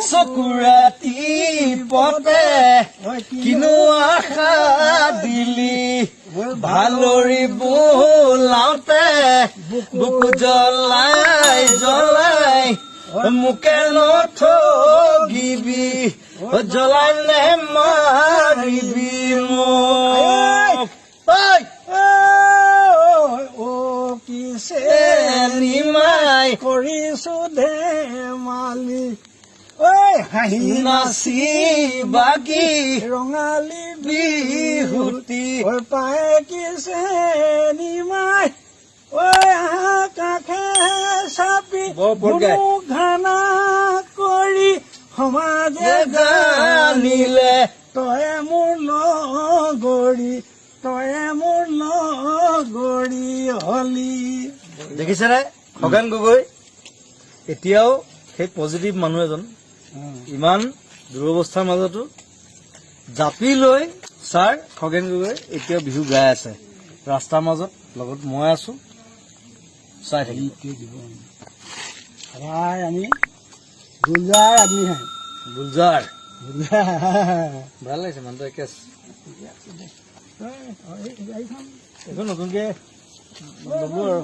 চকুৰে টিপতে কিনো আশা দিলি, ভালৰি বোলাওতে বুকু জ্বলাই জ্বলাই, মোকে নঠগিবি, জ্বলাই নে মাৰিবি মোক। ঐ! অ কিছে নিমাই কৰিছো ধেমালি, ঐ হাঁহি নাচি বাগি ৰঙালী বিহুটি। ঐ পায়ে কিছে নিমাই, ঐ আহা কাষে চাপি, বৰ ওপৰত গায়। ঘানা কৰি সমাজে জানিলে তয়ে মোৰ লগৰী, তয়ে মোৰ লগৰী হলি। দেখিছেনে, খগেন গগৈ এতিয়াও সেই পজিটিভ মানুহ এজন। ইমান দুৰৱস্থাৰ মাজতো জাপি লৈ ছাৰ খগেন গগৈ এতিয়াও বিহু গাই আছে ৰাস্তাৰ মাজত। লগত মই আছো, চাই থাকিব। জীৱন ভাই, আমি गुलजार आदमी हैं। গুলজাৰ। गुलजार। ভাল লাগিছে মানুহটো একে। এইখন নতুনকে ল'ব আৰু।